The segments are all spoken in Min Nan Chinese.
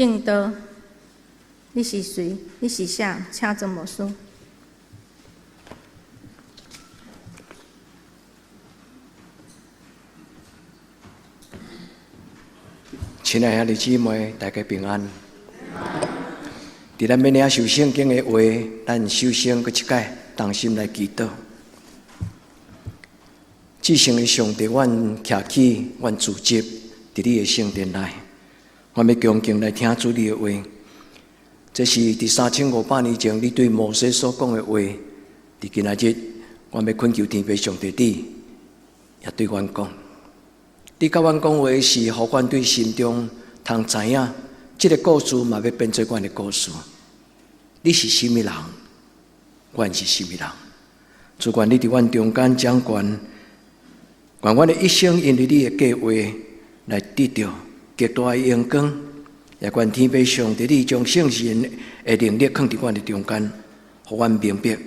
證道，你是誰？你是啥？請曾牧師。親愛兄弟姊妹，大家平安。佇咱欲領受聖經的話，咱首先閣一擺同心來祈禱。至聖的上帝，阮徛起，阮聚集佇你的聖殿內，阮欲恭敬來聽主你的話。這是佇3500年前你對摩西所講的話。佇今仔日，阮欲懇求天父上帝，你也對阮講。你佮阮講話時，予阮對心中通知影，這个故事嘛欲變做阮的故事。你是啥物人？阮是啥物人？主願你佇阮中間掌權，願阮的一生因為你的計劃來得著極大的榮光。也願天父上帝你將聖神的能力囥佇阮的中間，予阮明白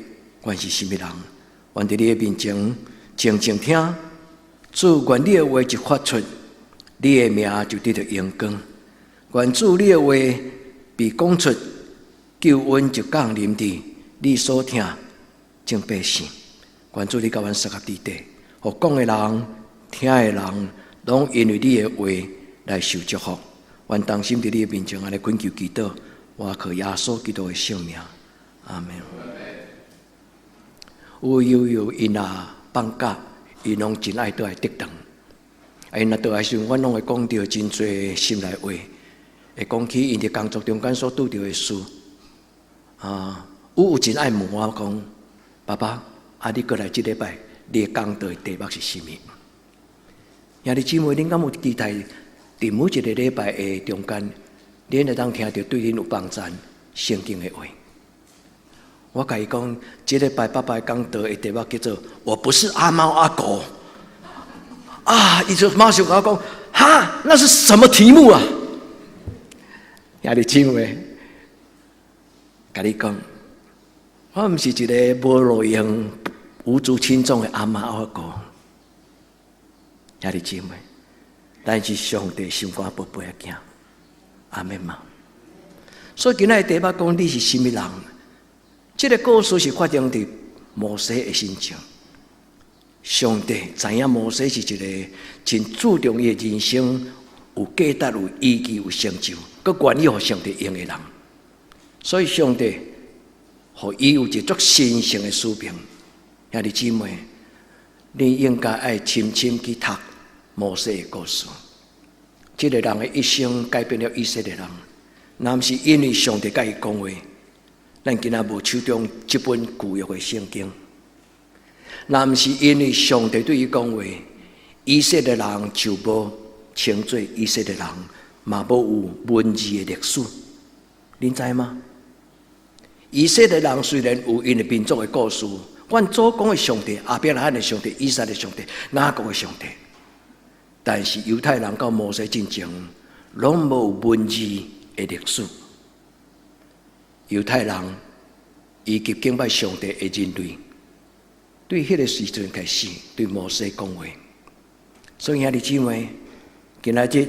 阮是啥物人。願佇你的面前靜靜聽，主願你的話一發出，你的名就得著榮光。願主你的話被講出，救恩就降臨佇你所疼眾百姓。願主你佮阮相佮佇底，予講的人、聽的人，攏因為你的話來受祝福。願同心佇你的面前按呢懇求祈禱，我靠耶穌基督的聖名，阿們。有悠悠𪜶若放假，𪜶攏真愛倒來竹塘。啊，𪜶若倒來時陣，阮攏會講著真濟心內話，會講起𪜶佇工作中間所拄著的事。啊，有真愛問我講，爸爸，啊，你過來這禮拜，你的講道的題目是啥物？兄弟姊妹，恁敢有期待佇每一個禮拜的中間，恁會當聽著對恁有幫助聖經的話？我共伊講，這禮拜爸爸講道的題目叫做“我不是阿貓阿狗”。啊！伊就馬上共我講，哈，那是什麼題目啊？兄弟姊妹，共你講，我毋是一個無路用、無足輕重的阿貓阿狗。兄弟姊妹，咱是上帝心肝寶貝的囝，阿們嗎？所以今仔日題目講你是啥物人？這个故事是發生佇摩西的身上。上帝知影摩西是一個真注重伊的人生有價值、有意義、有成就，閣願意予上帝用的人。所以上帝予伊有一個足神聖的使命。兄弟姊妹，你應該愛深深去讀摩西的故事。這个人的一生改變了以色列人，若毋是因為上帝佮伊講話，咱今仔無手中這本舊約的聖經。若毋是因為上帝對伊講話，以色列人就無稱做以色列人，嘛無有文字的歷史。恁知嗎？以色列人雖然有𪜶的民族的故事，阮祖公的上帝、亞伯拉罕的上帝、以撒的上帝、雅各的上帝，但是猶太人到摩西進前，攏無文字的歷史。猶太人以及敬拜上帝的人類，對彼个時陣開始對摩西講話。所以兄弟姊妹，今仔日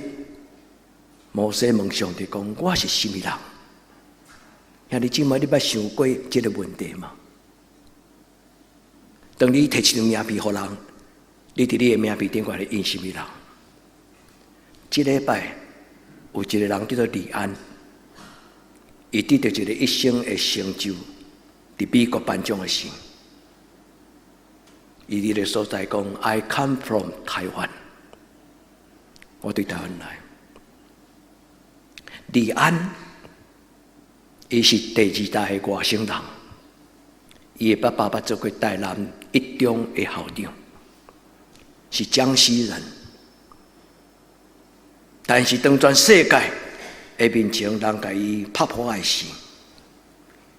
摩西問上帝講：我是啥物人？兄弟姊妹，你捌想過這个問題嗎？當你提一張名片予人，你佇你的名片頂懸咧印啥物人？這禮拜有一個人叫做李安，伊得著一個一生的成就，佇美國頒獎的時，伊佇个所在講：I come from 台灣，我對台灣來。李安，伊是第二代的外省人，伊的爸爸捌做過台南一中的校長，是江西人。但是當全世界的面前，人共伊拍破的時，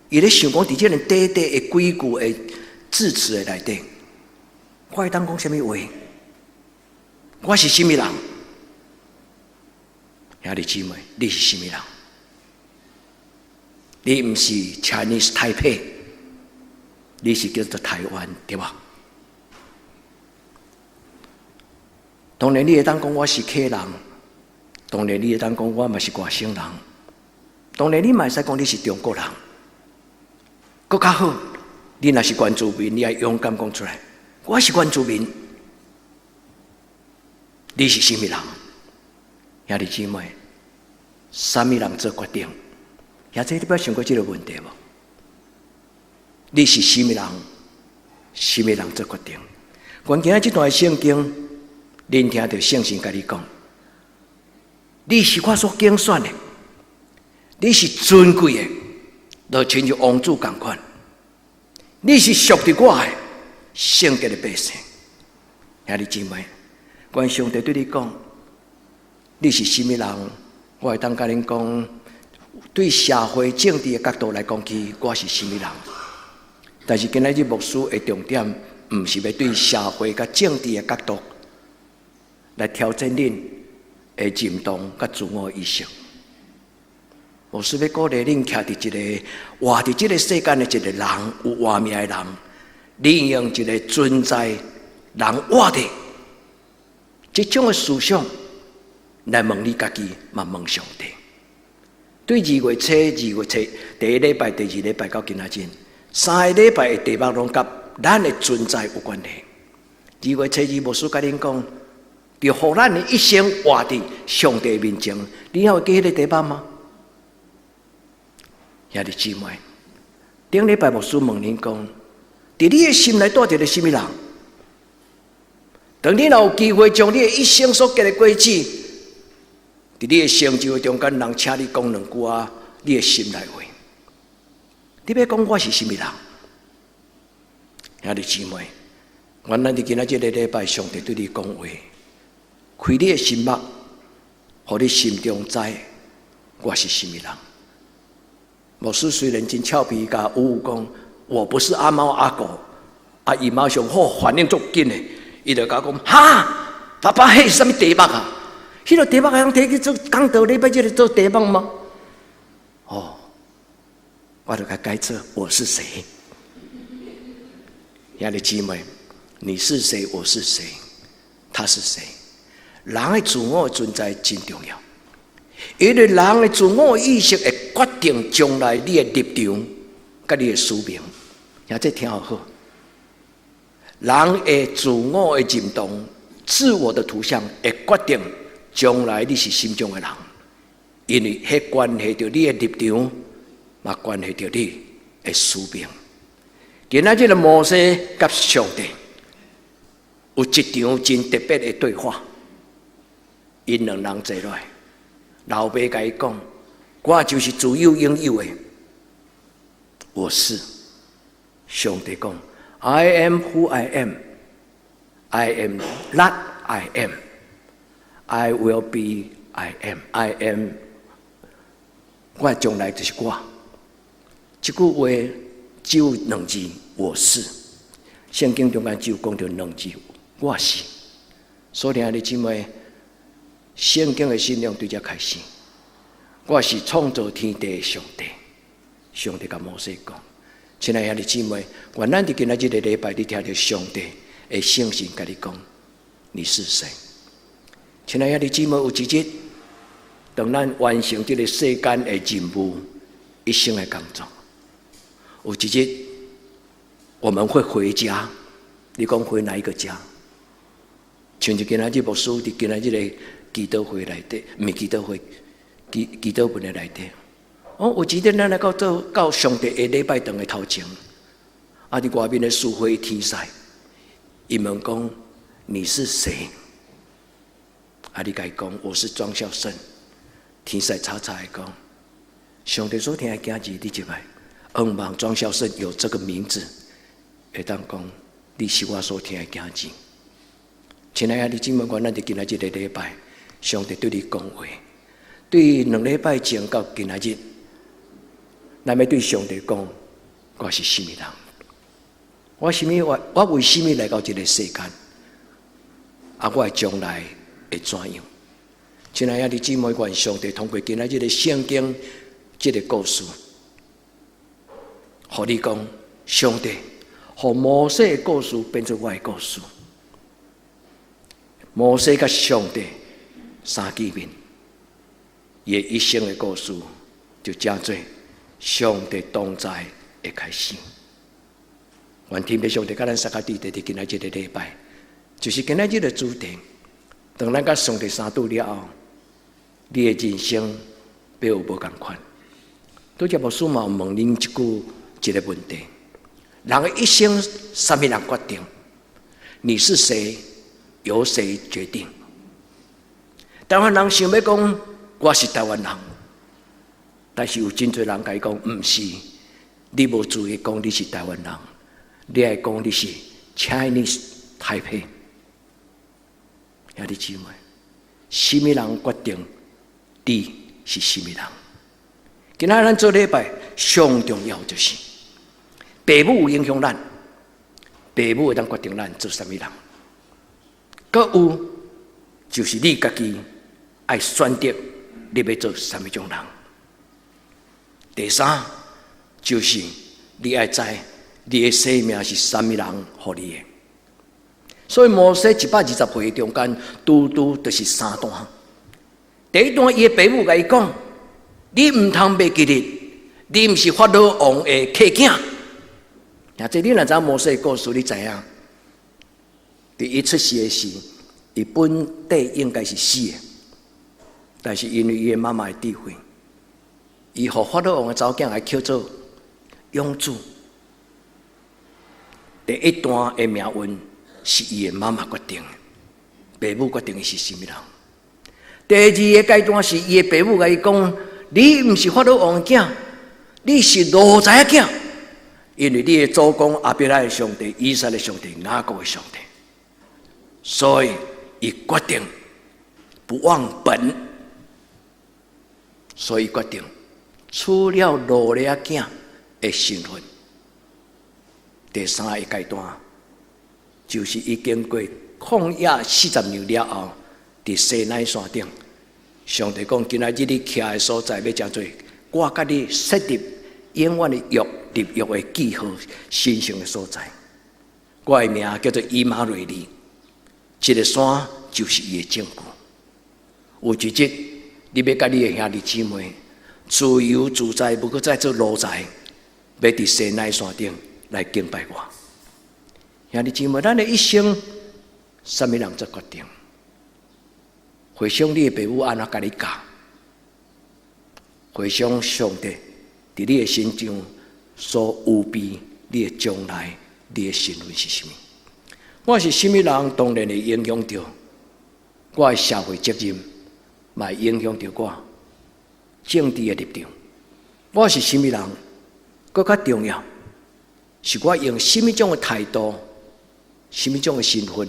伊咧想講，佇這个短短的幾句的致辭的內底，我會當講啥物話？我是啥物人？兄弟姊妹，你是啥物人？你毋是 Chinese Taipei，你是叫做台灣，對無？當然，你會當講我是客人，當然你會當講我嘛是外省人，當然，你嘛會使講你是中國人，閣較好。你若是原住民，你愛勇敢講出來，我是原住民。你是啥物人？兄弟姊妹，啥物人做決定？兄弟，你捌想過這个問題無？你是啥物人？啥物人做決定？願今仔這段聖經，恁聽著聖神共你講，你是我所揀選的，你是尊貴的，就親像王子仝款。你是屬佇我的聖潔的百姓。兄弟姊妹，願上帝對你講，你是啥物人？我會當共恁講，對社會政治的角度來講起，我是啥物人？但是今仔日牧師的重點，毋是欲對社會佮政治的角度來挑戰恁的認同佮自我意識。牧師欲鼓勵恁徛佇一個活佇這个世間的一個人，有活命的人，利用一個存在人活的這種的思想來問你家己，嘛問上帝。對2月初第一禮拜、第二禮拜到今仔日，三个禮拜的題目攏佮咱的存在有關係。2月初二，牧師共恁講，就予咱的一生活佇上帝面前，你還會記彼个題目嗎？兄弟姊妹，頂禮拜牧師問恁講，佇你的心內住一个啥物人？當你若有機會將你的一生所結的果子，佇你的成就中間，人請你講兩句話，你的心內話，你欲講我是啥物人？兄弟姊妹，願咱佇今仔這个禮拜，上帝對你講話，開你的心目，予你心中知我是啥物人。牧師雖然真俏皮，共有講我不是阿貓阿狗，啊，伊馬上好反應足緊的，伊就共我講：哈，爸爸，彼是啥物題目啊？彼个題目會當提去做講道，你欲這个做題目嗎？哦，我就共改做我是誰？兄弟姊妹，你是誰？我是誰？他是誰？人的自我存在真重要，因為人的自我意識會決定將來你的立場佮你的使命。兄弟聽好，人的自我的認同、自我的圖像會決定將來你是啥種的人，因為彼關係著你的立場，嘛關係著你的使命。今仔這个摩西佮上帝有一場真特別的對話，𪜶兩人坐落來，老爸共伊講：我就是自有永有的，我是。上帝講：I am who I am, I am that I am, I will be I am, I am。我將來就是我。這句話只有兩字，我是。聖經中間只有講著兩字，我是。所以兄弟姊妹，聖經的信仰對這開始。我是創造天地的上帝。上帝共摩西講：親愛兄弟姊妹，願咱佇今仔這个禮拜，你聽著上帝的聖神共你講，你是誰？親愛兄弟姊妹，有一日，當咱完成這个世間的任務，一生的工作，有一日我們會回家。你講回哪一個家？像今仔日牧師佇今仔日个祈禱會內底，毋是祈禱會，祈禱文的內底。哦，有一日咱來到做到上帝的禮拜堂的頭前，啊，佇外面的司會天使，伊問講你是誰？啊，你共伊講我是莊孝勝。天使吵吵的講，上帝所疼的囝兒，你入來，向望莊孝勝有這個名字，會當講你是我所疼的囝兒。親愛的弟兄姊妹，咱佇今仔這个禮拜，上帝對你講話，對2禮拜前到今仔日，咱欲對上帝講，我是啥物人？我啥物我我為啥物來到這个世間？啊，我的將來會怎樣？親愛的弟兄姊妹，願上帝通過今仔這个聖經這个故事，予你講，上帝，予摩西的故事變做我的故事。摩西佮上帝相見面，伊的一生的故事，就成做上帝同在的開始。願天父上帝佮咱相佮佇佇今仔這个禮拜，就是今仔這个主題。當咱佮上帝相拄了後，你的人生欲有無仝款？拄才牧師嘛有問恁一句一个問題：人的一生，啥物人決定？你是誰？由誰決定？台灣人想欲講我是台灣人，但是有真濟人共伊講毋是，你無資格講你是台灣人，你愛講你是 Chinese Taipei。兄弟姊妹，啥物人決定你是啥物人？今仔咱做禮拜上重要就是，爸母有影響咱，爸母會當決定咱做啥物人。閣有就是你家己愛選擇你欲做啥物種人。第三就是你愛知你的生命是啥物人予你的。所以摩西120歲中間，拄拄就是三段。第一段，伊的爸母共伊講：你毋通袂記得，你毋是法老王的契囝。啊，這你若知摩西的故事，你知影？佇伊出世的時，伊本底應該是死的，但是因為伊的媽媽的智慧，伊予法老王的查某囝來叫做養子。第一段的命運是伊的媽媽決定的，爸母決定伊是啥物人。第二个階段是伊的爸母共伊講：你毋是法老王的囝，你是奴才的囝，因為你的祖公亞伯拉的上帝、以撒的上帝、雅各的上帝，所以伊決定不忘本，所以決定娶了奴隸仔囝的身份。第三个階段，就是伊經過曠野40年了後，佇西奈山頂，上帝講：今仔日你徛的所在，欲成做我佮你設立永遠的約、立約的記號、神聖的所在。我的名叫做以馬內利，這个山就是伊的證據。有一日，你欲佮你的兄弟姊妹自由自在，無閣再做奴才，欲佇西奈山頂來敬拜我。兄弟姊妹，咱的一生，啥物人做決定？回想你的爸母按怎共你教？回想上帝佇你的身上所預備你的將來，你的身份是啥物？我是啥物人，當然會影響著我的社會責任，嘛會影響著我政治的立場。我是啥物人，閣較重要，是我用啥物種的態度、啥物種的身份，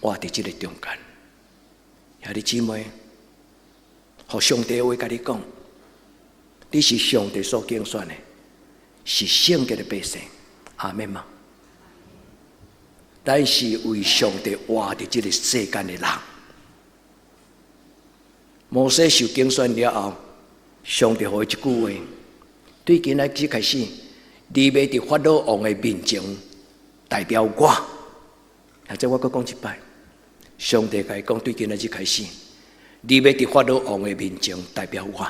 活佇這个中間。兄弟姊妹，予上帝話共你講，你是上帝所揀選的，是聖潔的百姓，阿們嗎？咱是為上帝活佇這个世間的人。摩西受揀選了後，上帝予伊一句話：對今仔日開始，你欲佇法老王的面前代表我。啊，這我閣講一擺。上帝共伊講，對今仔日開始，你欲佇法老王的面前代表我。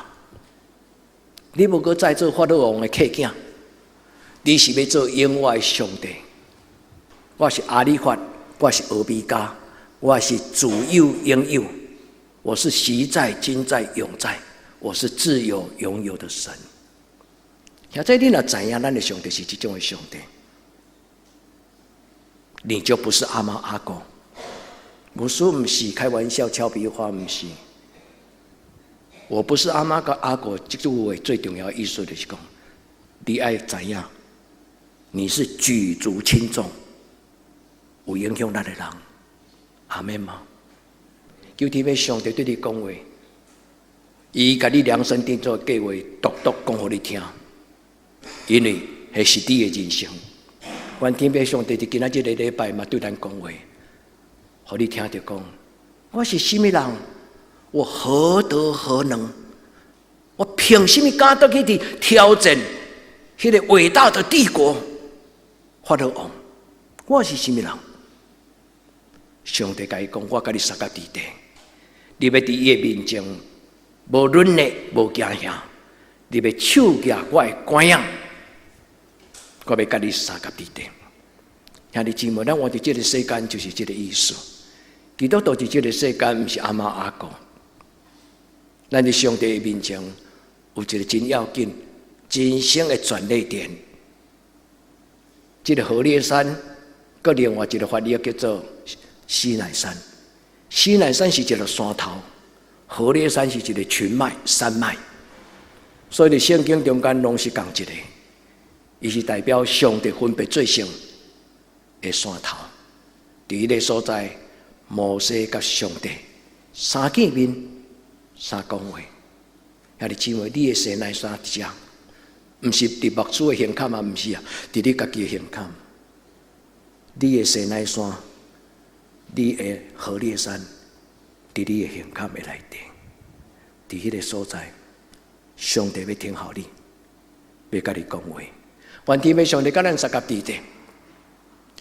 你無閣再做法老王的契囝，你是欲做永遠的上帝。我是阿里法，我是俄米伽，我是自有永有，我是昔在、今在、永在，我是自有永有的神。現在你若知影，咱的上帝是這種的上帝，你就不是阿貓阿狗。牧師毋是開玩笑、俏皮話，毋是。我不是阿貓佮阿狗，這句話最重要的意思就是講，你愛知影，你是舉足輕重、有影響力的人，阿們嗎？求天父上帝對你講話，伊共你量身定做計劃，獨獨講予你聽，因為彼是你的人生。願天父上帝佇今仔這个禮拜嘛對咱講話，予你聽著講，我是啥物人？我何德何能？我憑啥物敢倒去佇挑戰彼个偉大的帝國法老王？我是啥物人？上帝共伊講，我共你相佮佇佇，你欲佇伊的面前，無軟弱，無驚嚇，你欲手舉我的拐仔，我欲佮你相佮佇底。兄弟姊妹，咱活佇這个世間就是這個意思。基督徒佇這個世間，毋是阿貓阿狗。咱佇上帝的面前有一個真要緊、人生的轉捩點。這個何烈山，閣另外一個翻譯叫做西乃山。西乃山是一個山頭，何烈山是一個群脈山脈。所以佇聖經中間攏是仝一個，伊是代表上帝分別做聖的山頭。佇彼个所在，摩西佮上帝三見面，三講話。兄弟姊妹，你的西乃山佇遮，毋是佇牧師的胸坎啊，毋是啊，佇你家己的胸坎。你的西乃山，你的何烈山，佇你的胸坎的內底，佇彼个所在，上帝欲聽候你，欲佮你講話。願天父上帝佮咱相佮佇底，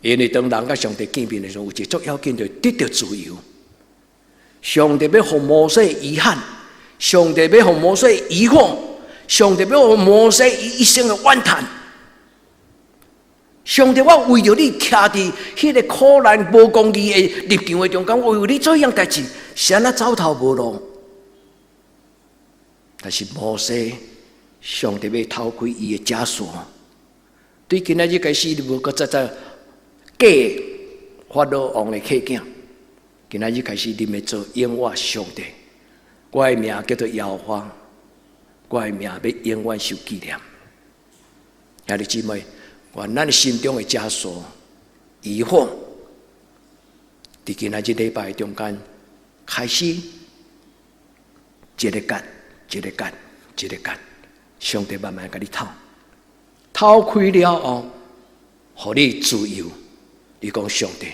因為當人佮上帝見面的時陣，有一個足要緊，就得著自由。上帝欲予摩西遺憾，上帝欲予摩西疑惑，上帝欲予摩西伊一生的怨嘆。上帝，我為著你徛佇彼個苦難無公義的立場的中間，我為你做彼樣代誌，是按怎走投無路？但是摩西，上帝欲透開伊的枷鎖。對今仔日開始，你無閣再做假法老王的契囝。今仔日開始，你欲做永活上帝。我的名叫做耶和華，我的名欲永遠受紀念。兄弟姊妹，願咱心中的枷鎖、疑惑，佇今仔日禮拜中間開始，一个結，一个結，一个結，上帝慢慢共你透，透開了後，予你自由。你講上帝，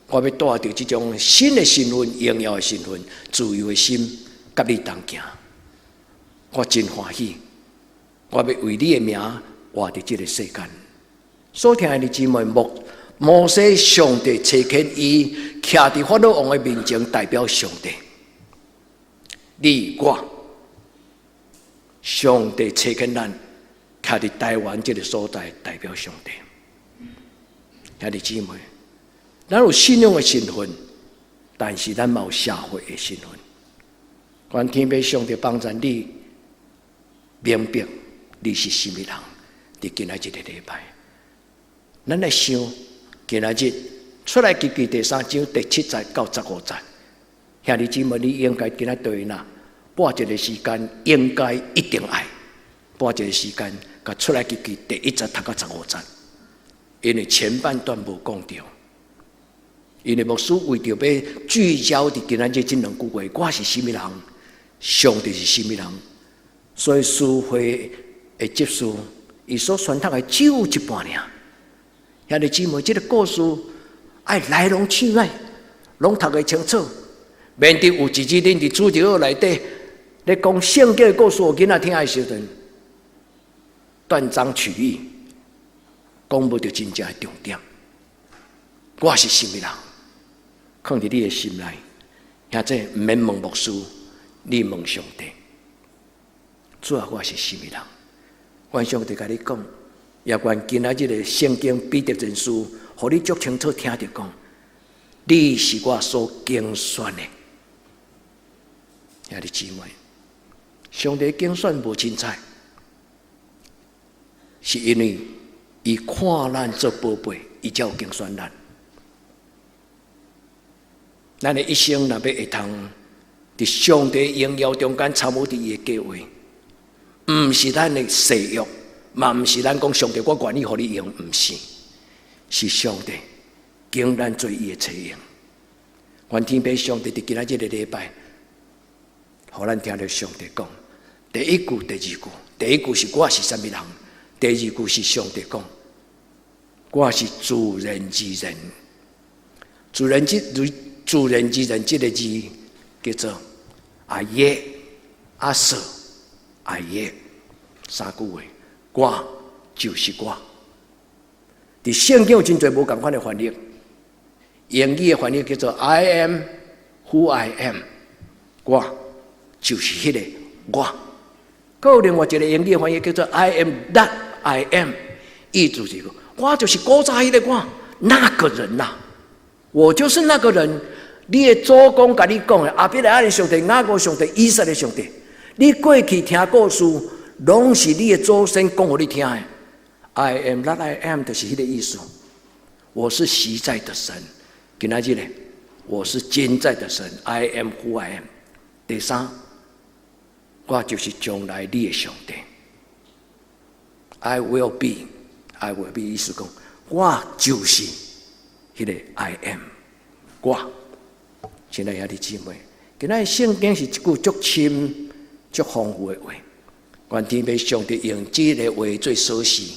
我欲帶著這種新的身份、榮耀的身份、自由的心，佮你同行。我真歡喜，我欲為你的名活佇這个世間。所聽的姊妹，摩西上帝差遣伊，徛佇法老王的面前，代表上帝。你我，上帝差遣咱，徛佇台灣這个所在，代表上帝。兄弟姊妹，咱有信仰的身份，但是咱嘛有社會的身份。願天父上帝幫助你明白你是啥物人。佇今仔日這個禮拜，咱來想今仔日出埃及記第三章第七節到15節。兄弟姊妹，你應該今仔對哪撥一個時間，應該一定愛撥一個時間，共出埃及記第一節讀到十五節。因為前半段無講著，因為牧師為著欲聚焦佇今仔日這兩句話，我是啥物人，上帝是啥物人，所以書會的執事，伊所宣讀的只有一半爾。兄弟姊妹，這个故事愛來龍去脈，攏讀會清楚，免得有一日恁佇主日學內底咧講聖經的故事，予囡仔聽的時陣，斷章取義。講無著真正的重點。我是啥物人？囥佇你的心內，兄弟毋免問牧師，你問上帝。主啊，我是啥物人？願上帝共你講，也願今仔日的聖經彼得前書，予你足清楚聽著講，你是我所揀選的。兄弟姊妹，上帝揀選無凊彩，是因為伊看咱做寶貝，伊才有揀選咱。咱的一生若欲會通佇上帝榮耀中間參與佇伊的計劃，毋是咱的誓約，嘛毋是咱講上帝我願意予你用，毋是，是上帝揀咱做伊的冊用。願天父上帝佇今仔這个禮拜，予咱聽著上帝講。第一句、第二句，第一句是我是啥物人，第二句是上帝講，我是自然之人。自然之自然之人，這个字叫做阿耶、阿瑟、阿耶三句話，我就是我。佇聖經有真濟無仝款的翻譯，英語的翻譯叫做 I am who I am，我就是彼个我。閣有另外一個英語翻譯叫做 I am that I am，意思是講，我就是古早彼個我，那個人呐，我就是那個人。你的祖公共你講的，亞伯拉罕的上帝、雅各上帝、以撒的上帝，你過去聽故事，攏是你的祖先講予你聽的。I am that I am 就是彼個意思。我是昔在的神，今仔日咧，我是今在的神。I am who I am。第三，我就是將來你的上帝。I will be，I will be 意思講，我就是彼個 I am，我。親愛兄弟姊妹，今仔聖經是一句足深、足豐富的話。願天父上帝用這个話做鎖匙，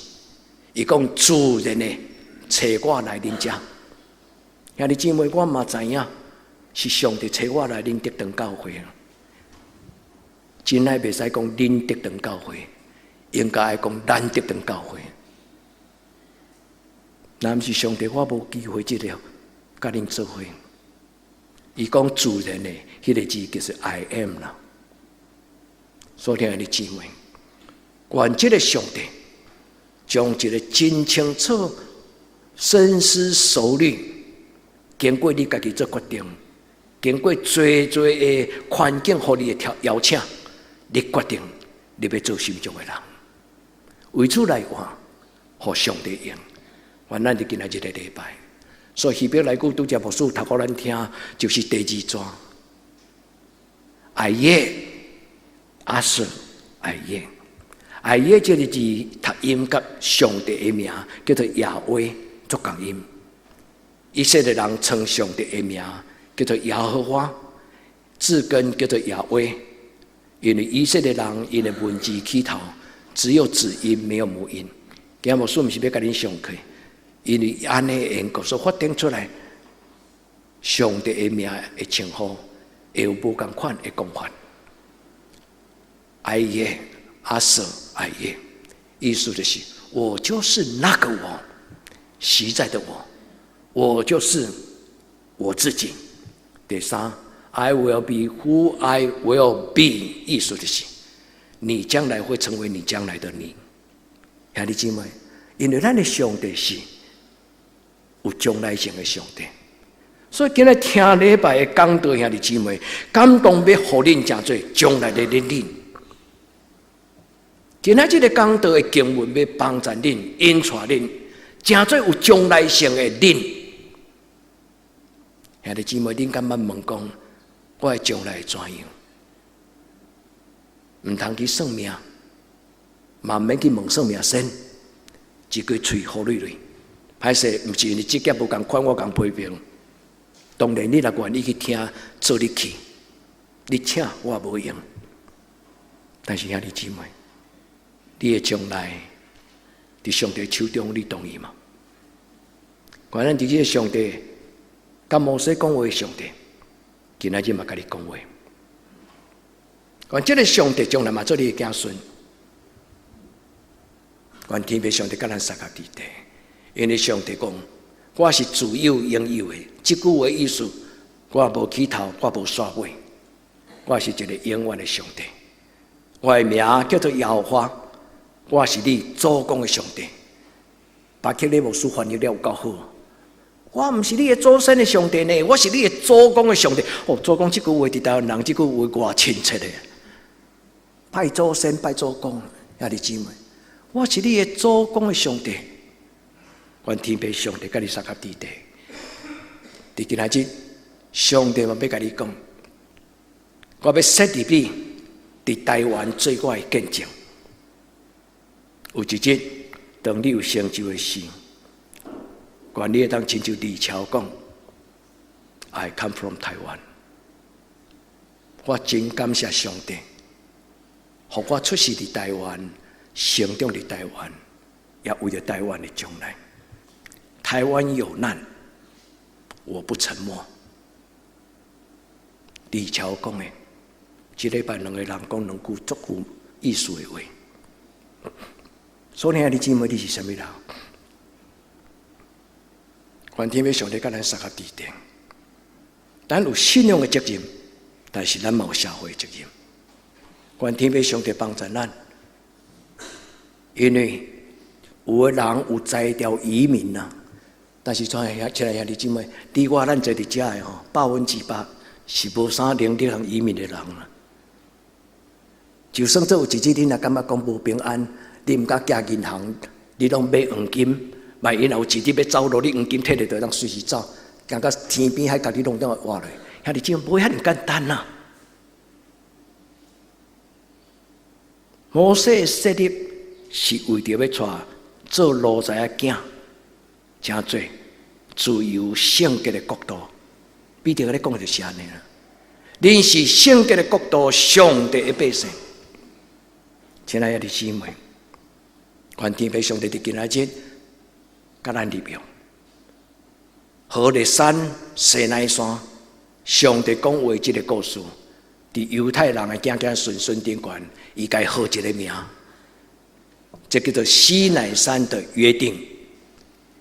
伊講自然的揣我來恁遮。兄弟姊妹，我嘛知影是上帝揣我來恁德堂教會。真愛袂使講恁德堂教會，應該愛講咱德堂教會。若毋是上帝，我無機會這个共恁做伙。伊講自然的，彼个字就是 I am 啦。所以兄弟姊妹，願這个上帝將一個真清楚、深思熟慮，經過你家己做決定，經過濟濟的環境予你的邀請，你決定你欲做什麼種的人，為此來換，予上帝用。願咱佇今仔日這个禮拜。所以希伯來書拄才牧師讀予咱聽，就是第二段。אהיה，אשר אהיה，אהיה這个字讀音佮上帝的名叫做亞威，足仝音。以色列人稱上帝的名叫做耶和華，字根叫做亞威。因為以色列人𪜶的文字起頭只有子音，沒有母音。今牧師毋是欲共恁上課。因為按呢緣故所發展出來，上帝的名的稱呼會有無仝款的講法。אהיה，אשר אהיה，意思就是，我就是那個我，實在的我，我就是我自己。第三，I will be who I will be，意思就是，你將來會成為你將來的你。兄弟姊妹，因為咱的上帝是有將來性的上帝，所以今日聽禮拜的講道兄弟姊妹，感動欲予恁成做將來的恁。今仔這个講道的經文欲幫助恁、引帶恁，成做有將來性的恁。兄弟姊妹，恁敢捌問講，我的將來會怎樣？毋通去算命，嘛毋免去問算命仙，一句喙好累累。歹勢，毋是因為職業無仝款，我共批評。當然，你若願意去聽，做你去，你請我無用。但是兄弟姊妹，你的將來佇上帝手中，你同意嗎？願咱佇這个上帝，佮摩西講話的上帝，今仔日嘛共你講話。願這个上帝將來嘛做你的子孫。願天父上帝佮咱相佮佇地。因為上帝講，我是自有永有的。這句話意思，我無起頭，我無煞尾，我是一個永遠的上帝。我的名叫做耶和華，我是你祖公的上帝。巴克禮牧師翻譯了有夠好。我毋是你的祖先的上帝呢，我是你的祖公的上帝。哦，祖公這句話佇台灣人這句話偌親切的。拜祖先，拜祖公，兄弟姊妹，我是你的祖公的上帝。願天父上帝佮你相佮佇地。佇今仔日，上帝嘛欲共你講，我欲設立你佇台灣做我的見證。有一日，當你有成就的時，願你會當親像李喬講：I come from Taiwan。我真感謝上帝，予我出世佇台灣，成長佇台灣，也為著台灣的將來。台灣有難，我不沉默。李喬講的，這禮拜兩个人講兩句足有意思的話。所以兄弟姊妹，你是啥物人？願天父上帝佮咱相佮佇地，咱有信仰的責任，但是咱嘛有社會責任。願天父上帝幫助咱，因為有的人有才調移民啊，但是親愛親愛兄弟姊妹，你我咱坐佇遮的吼，100%是無啥能力通移民的人啦。就算做有一日，你若感覺講無平安，你毋敢行銀行，你攏買黃金，萬一若有一日欲走路，你黃金提著就會當隨時走，行到天邊海角，你攏當活落。兄弟姊妹，無遐爾簡單啊！摩西設立是為著欲帶做奴才的囝，成做自由聖潔的國度。彼得共你講的就是按呢啦。恁是聖潔的國度，上帝的百姓。親愛的姊妹，願天父上帝佇今仔日佮咱立約。何烈山、西奈山，上帝講話這个故事，佇猶太人的子子孫孫頂懸，伊共伊號一个名，這叫做西奈山的約定，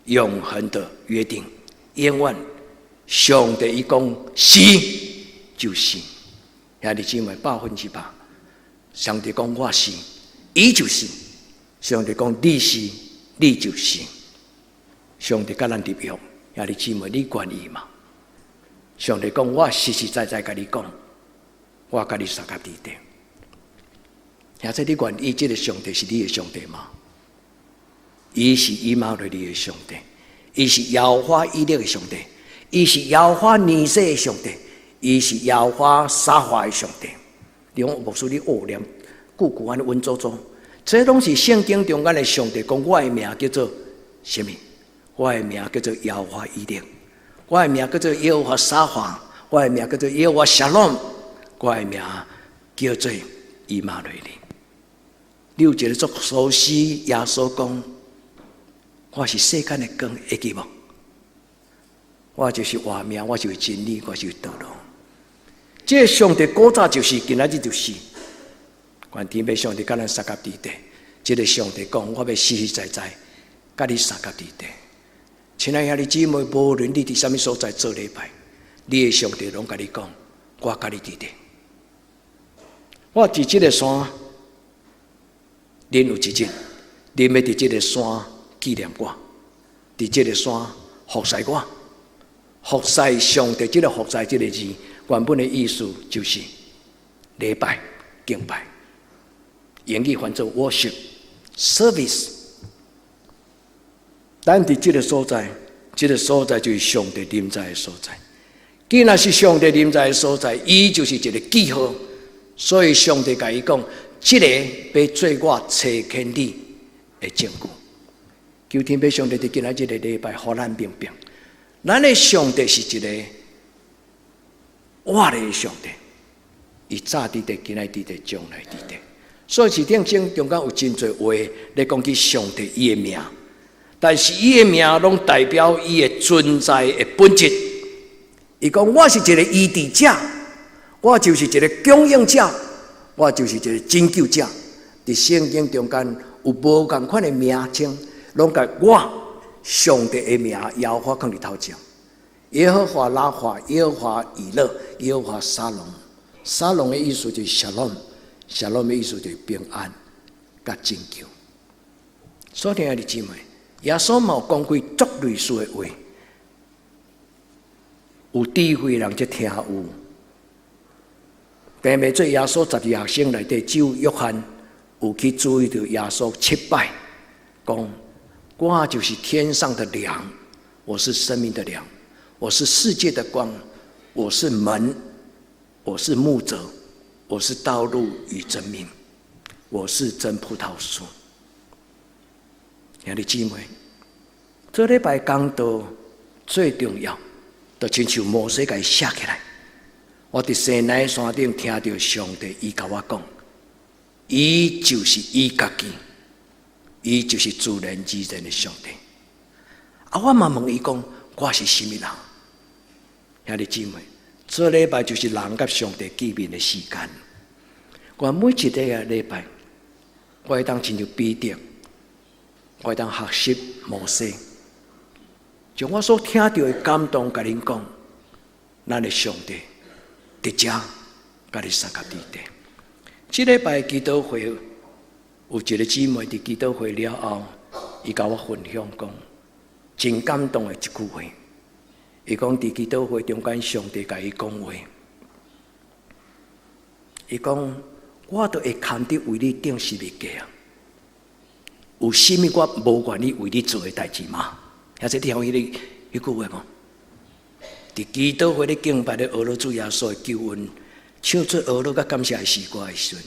永恆的約定，永遠上帝伊講是就是，兄弟姊妹100%，上帝講我是，伊就是；上帝講你是，你就是。上帝佮咱立約，兄弟姊妹，你願意嗎？上帝講我實實在在共你講，我佮你相佮佇底。兄弟，你願意這个上帝是你的上帝嗎？伊是以馬內利的上帝，伊是耶和華以勒的上帝，伊是耶和華尼西的上帝，伊是耶和華沙法的上帝。你講牧師，你學念句句按呢穩做做，這攏是聖經中間的上帝講，我的名叫做啥物？我的名叫做耶和華以勒，我的名叫做耶和華沙法，我的名叫做耶和華沙龍，我的名叫做以馬內利。你有一个足熟悉耶穌講，我是世間的光，會記無？我就是活命，我就是真理，我就是道路。這个上帝古早就是，今仔日就是。願天父上帝佮咱相佮佇底。這个上帝講，我欲實實在在佮你相佮佇底。親愛兄弟姊妹，無論你佇啥物所在做禮拜，你的上帝攏共你講，我佮你佇底。我佇這个山，恁有一日，恁欲佇這个山紀念我，佇這个山服侍我，服侍上帝。這个服侍這个字，原本的意思就是禮拜、敬拜，英語翻做 worship service。咱佇這个所在，這个所在就是上帝臨在的所在。既然是上帝臨在的所在，伊就是一个記號。所以上帝共伊講，這个欲做我差遣你的證據。求天父上帝佇今仔這个禮拜，予咱明白，咱的上帝是一个活的上帝，伊早佇佇，今仔佇佇，將來佇佇。所以聖經中間有真濟話咧講起上帝伊的名，但是伊的名攏代表伊的存在的本質。伊講我是一个醫治者，我就是一个供應者，我就是一個拯救者。佇聖經中間有無仝款的名稱，攏共我上帝的名耶和華囥佇頭前。耶和華拉法，耶和華以勒，耶和華沙龍。沙龍的意思就是沙龍，沙龍的意思就是平安佮拯救。所以兄弟姊妹，耶穌嘛有講過足類似的話，有智慧人才聽有。病袂做耶穌12學生內底，只有約翰有去注意著耶穌七擺，講我就是天上的糧，我是生命的糧，我是世界的光，我是門，我是牧者，我是道路與真命，我是真葡萄樹。兄弟姊妹，這禮拜講道最重要，就親像摩西共伊寫起來。我佇西奈山頂聽著上帝，伊共我講，伊就是伊家己，伊就是自然而然的上帝。啊，我嘛問伊講，我是啥物人？兄弟姊妹，這禮拜就是人佮上帝見面的時間。我每一個禮拜，我會當親像彼得，我會當學習摩西，將我所聽著的感動，共恁講，咱的上帝。佇遮，佮你相佮佇底。這禮拜祈禱會有一個姊妹佇祈禱會了後，伊共我分享講，真感動的一句話。伊講佇祈禱會中間，上帝共伊講話。伊講，我都會堪得為你釘十字架啊！有啥物我無願意為你做的代誌嗎？兄弟，你聽彼个彼句話無？佇祈禱會咧敬拜咧，學了主耶穌的救恩，唱出學了佮感謝的詩歌的時陣，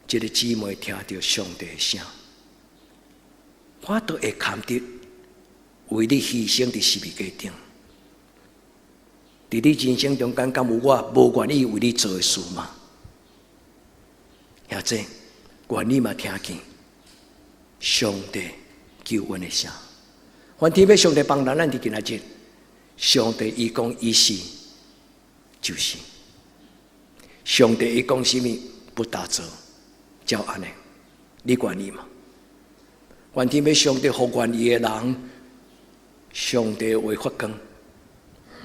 這个姊妹聽著上帝的聲，我都會堪得為你犧牲佇十字架頂。佇你人生中間，敢有我無願意為你做的事嗎？兄弟，願你嘛聽見上帝救恩的聲。願天父上帝幫咱，咱佇今仔日，上帝伊講伊是，就是。上帝伊講啥物不打折，照按呢，你願意嗎？願天父上帝予願意的人，上帝會發光。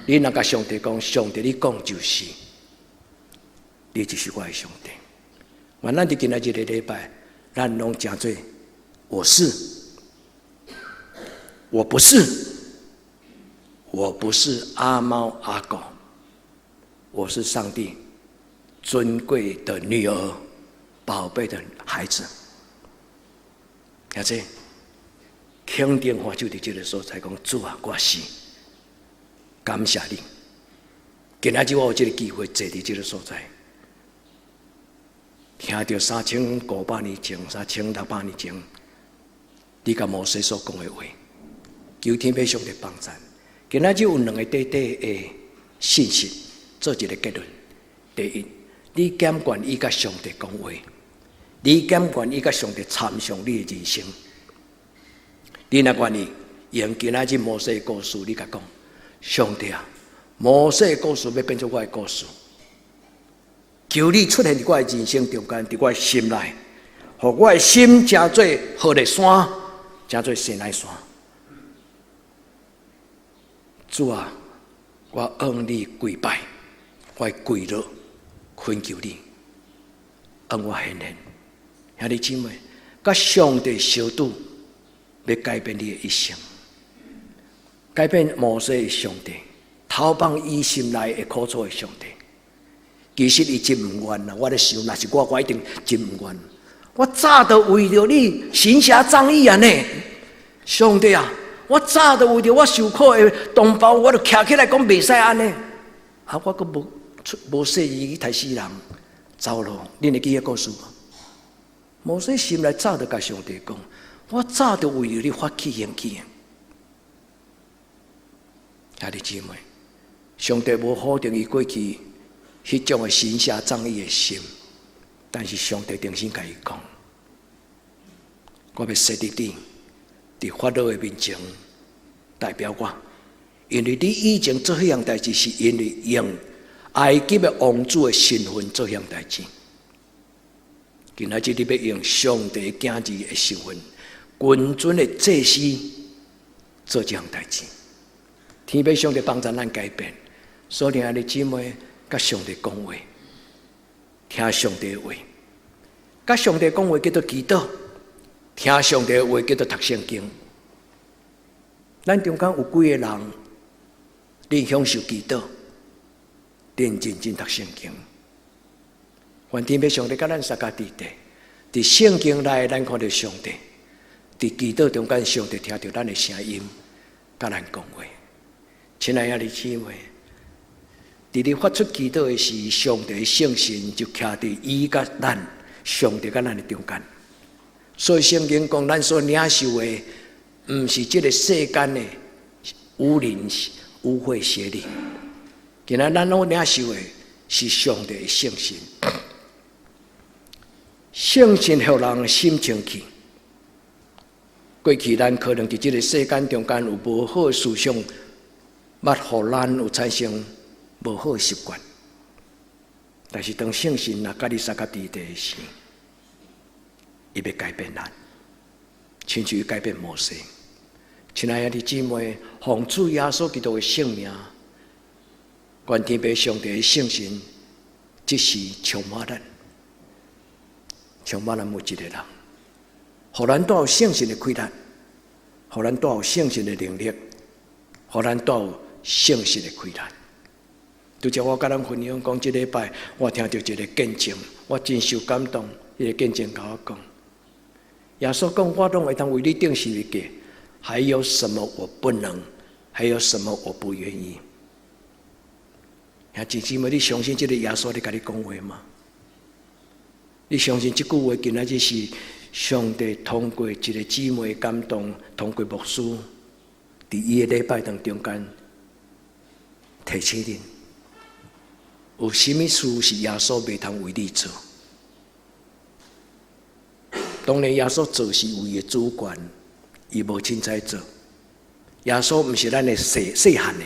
你若共上帝講，上帝你講就是，你就是我的上帝。願咱佇今仔日這個禮拜，咱攏成做我是，我不是，我不是阿貓阿狗，我是上帝尊貴的女兒，寶貝的孩子。兄弟，肯定話就佇這個所在講，主啊，我是。感謝你，今仔日我有這個機會坐佇這個所在，聽著3500年前、3600年前，你共摩西所講的話，求天父上帝幫贊。今仔日有兩個短短的信息，做一個結論。第一，你敢願意共上帝講話？你敢願意共上帝參詳你的人生？你若願意，用今仔日摩西的故事，你共講。上帝啊，摩西的故事欲變做我的故事，求你出現佇我的人生中間，佇我的心內，予我的心成做何烈山，成做西奈山。主啊，我向你跪拜，我跪落懇求你，向我顯現。兄弟姊妹，佮上帝相拄，欲改變你的一生。改變摩西的上帝，偷放伊心內的苦楚的上帝。其實伊真毋願啦，我咧想，若是我，我一定真毋願。我早就為著你行俠仗義按呢，上帝啊！我早就為著我受苦的同胞，我就徛起來講袂使按呢。啊，我閣無出無細意去刣死人，走咯。恁會記彼故事無？摩西心內早就共上帝講，我早就為著你發起行去。兄弟姊妹，上帝無否定伊過去彼種的行俠仗義的心，但是上帝重新共伊講，我欲設立你佇法老的面前代表我，因為你以前做彼項代誌，是因為用埃及的王子的身份做彼項代誌。今仔日你欲用上帝囝兒的身份，君尊的祭司做這項代誌。天父上帝幫助咱改變，所以兄弟姊妹，共上帝講話，聽上帝的話，共上帝講話叫做祈禱，聽上帝的話叫做讀聖經。咱中間有幾個人，恁享受祈禱，恁認真讀聖經。願天父上帝佮咱相佮佇佇，佇聖經內咱看著上帝，佇祈禱中間上帝聽著咱的聲音，佮咱講話。親愛的兄弟姊妹，佇你發出祈禱的時，上帝聖神就徛佇伊佮咱，上帝佮咱的中間。所以聖經講，咱所領受的，毋是這個世間的污靈、污穢邪靈。今仔咱攏領受的是上帝的聖神。聖神予人心清氣。過去咱可能佇這個世間中間有無好的思想。捌予咱有產生無好的習慣，但是當聖神若佮你相佮佇佇時，伊欲改變咱，親像伊改變摩西。親愛的姊妹，奉主耶穌基督的聖名，願天父上帝的聖神，這時充滿咱。充滿咱每一個人，予咱帶有聖神的氣力，予咱帶有聖神的能力，予咱帶有聖神的氣力。拄才我佮咱分享講，這禮拜我聽著一个見證，我真受感動。彼个見證共我講，耶穌講，我攏會當為你釘十字架，還有什麼我不能？還有什麼我不願意？兄弟姊妹，你相信這个耶穌咧共你講話嗎？你相信這句話今仔日是上帝通過一个姊妹感動，通過牧師，佇伊个禮拜當中間提醒恁，有啥物事是耶穌袂通為你做？當然，耶穌做是有伊的主權，伊無凊彩做。耶穌毋是咱的細細漢的，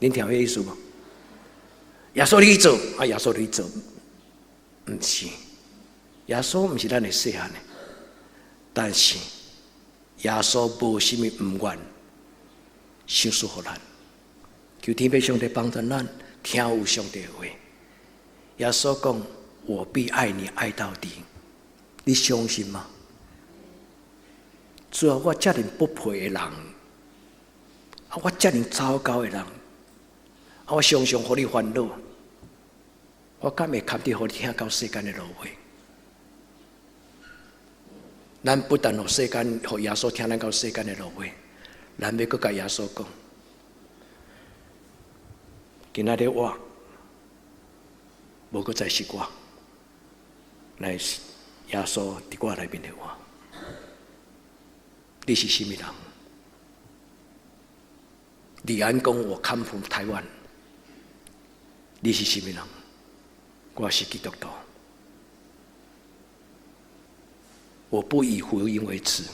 恁聽有彼意思無？耶穌你去做，啊，耶穌你去做，毋是。耶穌毋是咱的細漢的，但是耶穌無啥物毋願，賞賜予咱。求天父上帝幫助咱，聽有上帝的話。耶穌講：我必愛你愛到底。你相信嗎？主啊，我遮爾不配的人，啊，我遮爾糟糕的人，啊，我常常予你煩惱，我敢會堪得予你聽到世間的落尾？咱不但予世間，予耶穌聽咱到世間的落尾，咱欲閣共耶穌講，今仔日我無閣再是我，乃是耶穌佇我內面的我。你是啥物人？李安講我 come from 台灣，你是啥物人？我是基督徒。我不以福音為恥，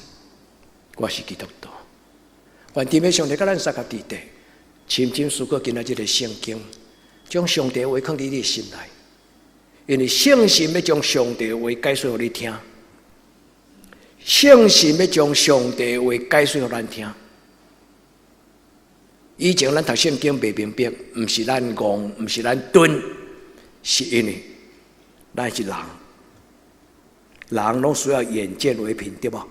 我是基督徒。願天父上帝佮咱相佮佇底，深深思考今仔這个聖經，將上帝話囥佇你的心內，因為聖神欲將上帝話解說予你聽，聖神欲將上帝話解說予咱聽。以前咱讀聖經袂明白，毋是咱戇，毋是咱鈍，是因為咱是人，人攏需要眼見為憑，對無？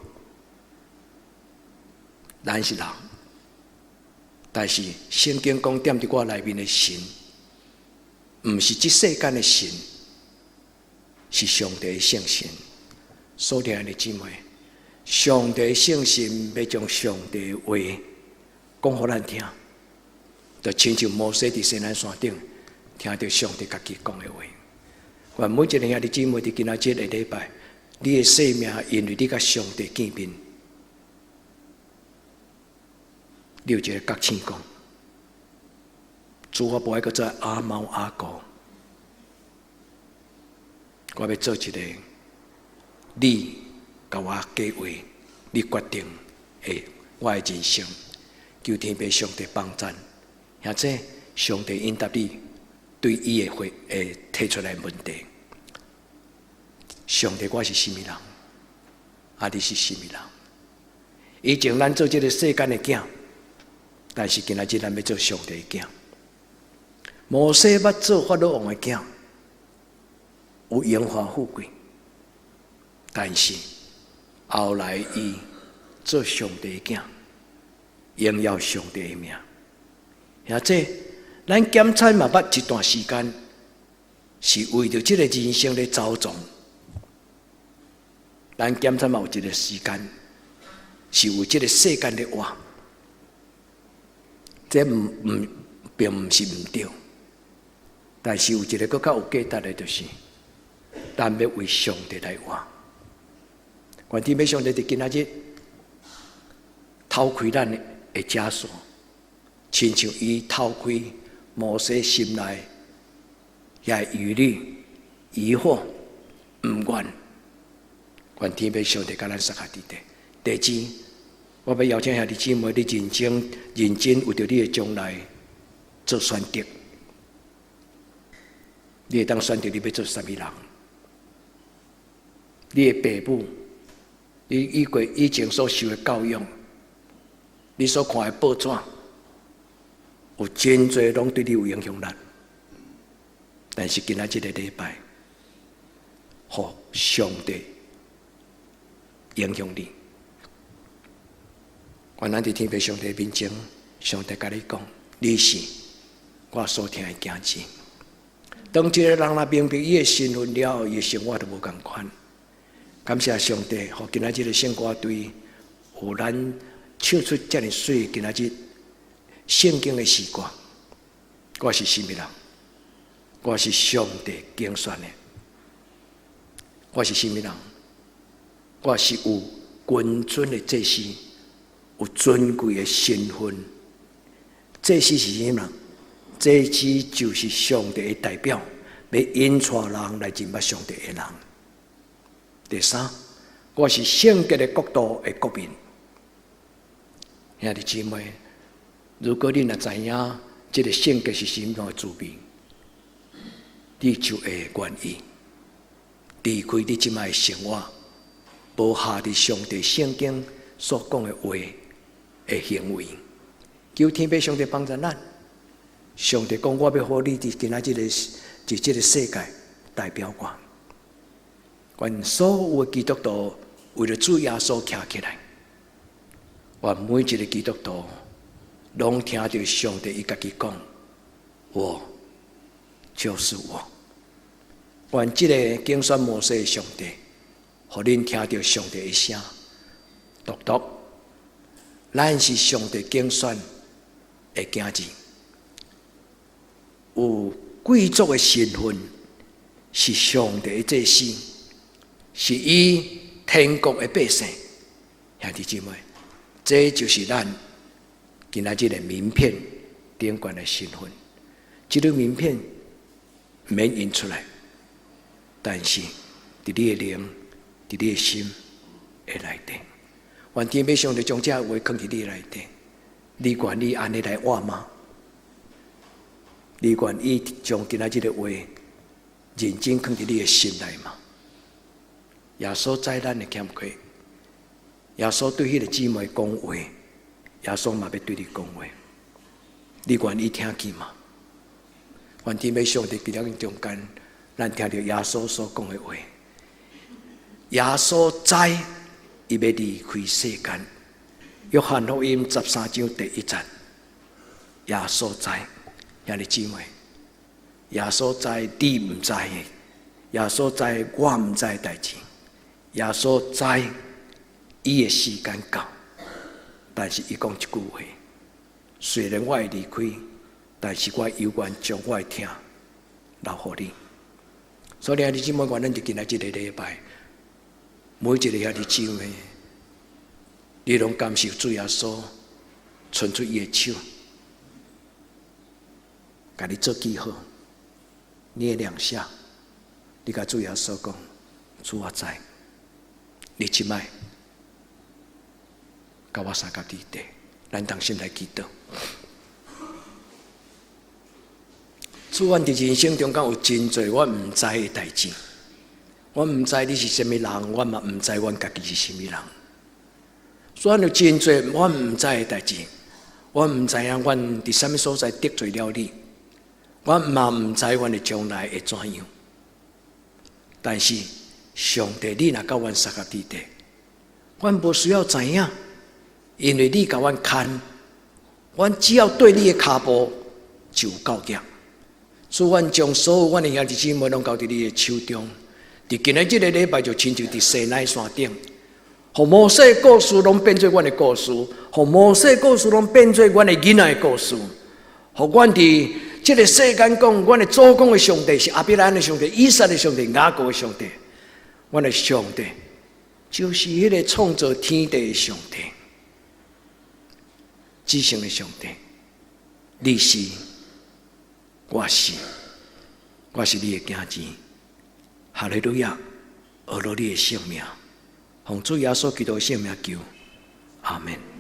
咱是人，但是聖經講踮佇我內面的神，毋是這世間的神，是上帝的聖神。所以兄弟姊妹，上帝聖神欲將上帝的話講予咱聽，就親像摩西佇西奈山頂聽著上帝家己講的話。願每一个兄弟姊妹佇今仔這个禮拜，你的生命因為你佮上帝見面，你有一个覺醒講：主，我無愛閣做阿貓阿狗，我欲做一个你共我計劃、你決定的我的人生。求天父上帝幫贊，或者上帝應答你對伊的回會提出來問題。上帝，我是啥物人？啊，你是啥物人？以前咱做這个世間的囝，但是今仔日咱欲做上帝的囝。摩西捌做法老王的囝，有榮華富貴，但是後來伊做上帝的囝，榮耀上帝的名。或者咱減產嘛捌一段時間，是為著這个人生咧走撞。咱減產嘛有一个時間，是為這个世間咧活。這毋毋並毋是毋對，但是有一个閣較有價值的，就是咱欲為上帝來活。願天父上帝佇今仔日透開咱的枷鎖，親像伊透開摩西心內遐疑慮、疑惑、毋願。願天父上帝佮咱相佮佇底。第二，我欲邀請兄弟姊妹，你認真、認真為著你的將來做選擇。你會當選擇你欲做啥物人？你的爸母，你以過以前所受的教育，你所看的報紙，有真濟攏對你有影響力。但是今仔這个禮拜，予上帝影響你。願咱佇天父上帝面前，上帝共你講，你是我所疼的囝兒。當一個人若明白伊的身份了後，伊的生活就無仝款。感謝上帝，予今仔日的聖歌隊有咱唱出遮爾媠今仔日聖經的詩歌。我是啥物人？我是上帝揀選的。我是啥物人？我是有君尊的祭司，有尊貴的身份。祭司是啥物人？祭司就是上帝的代表，欲引帶人來認捌上帝的人。第三，我是聖潔的國度的國民。兄弟姊妹，如果你若知影這个聖潔是啥物樣的滋味，你就會願意離開你這擺的生活，無合佇上帝聖經所講的話的行為。求天父上帝幫助咱。上帝講，我欲予你佇今仔這个佇這个世界代表我。願所有的基督徒為著主耶穌徛起來，願每一个基督徒攏聽著上帝伊家己講，我就是我。願這个揀選摩西的上帝，予恁聽著上帝的聲，獨獨，咱是上帝揀選的囝兒，有貴族的身份，是上帝的祭司，是伊天國的百姓。兄弟姊妹，這就是咱今仔日的名片頂懸的身份。這個名片毋免印出來，但是佇你的靈、佇你的心的內底，願天父上帝將這話囥佇你內底，你願意按呢來活嗎？你願意將今仔這个話認真囥佇你的心內嗎？耶穌知咱的欠缺，耶穌對彼个姊妹講話，耶穌嘛欲對你講話，你願意聽見嗎？願天父上帝佇咱中間，咱聽著耶穌所講的話。耶穌知伊欲離開世間，約翰福音13章第1節，耶穌知，兄弟姊妹，耶穌知你毋知的，耶穌知我毋知的代誌，耶穌知伊的時間到，但是伊講一句話：雖然我會離開，但是我猶原將我的疼留予你。所以兄弟姊妹，願咱佇今仔這个禮拜，每一个兄弟姊妹，你攏感受主耶穌伸出伊的手，共你做記號，捏兩下，你共主耶穌講：主我知，你這擺共我相佮佇地，咱同心來祈禱。主，阮佇人生中間有真濟我毋知的代誌，我毋知你是啥物人，我嘛毋知阮家己是啥物人。所以有真濟我毋知的代誌，我毋知影阮佇啥物所在得罪了你，我嘛毋知阮的將來會怎樣。但是上帝，你若佮阮相佮佇地，阮無需要知影，因為你共阮牽，阮只要對你的跤步就有夠額。主，阮將所有阮的兄弟姊妹攏交佇你的手中。佇今仔這个禮拜就親像佇西奈山頂，予摩西故事攏變做阮的故事，予摩西故事攏變做阮的囡仔的故事，予阮佇這个世間講，阮的祖公的上帝是亞伯拉罕的上帝、以撒的上帝、雅各的上帝，阮的上帝就是彼个創造天地的上帝，至聖的上帝，你是，我是，我是你的囝兒。哈利路亞，阿羅你的聖名，奉主耶穌基督的聖名求，阿門。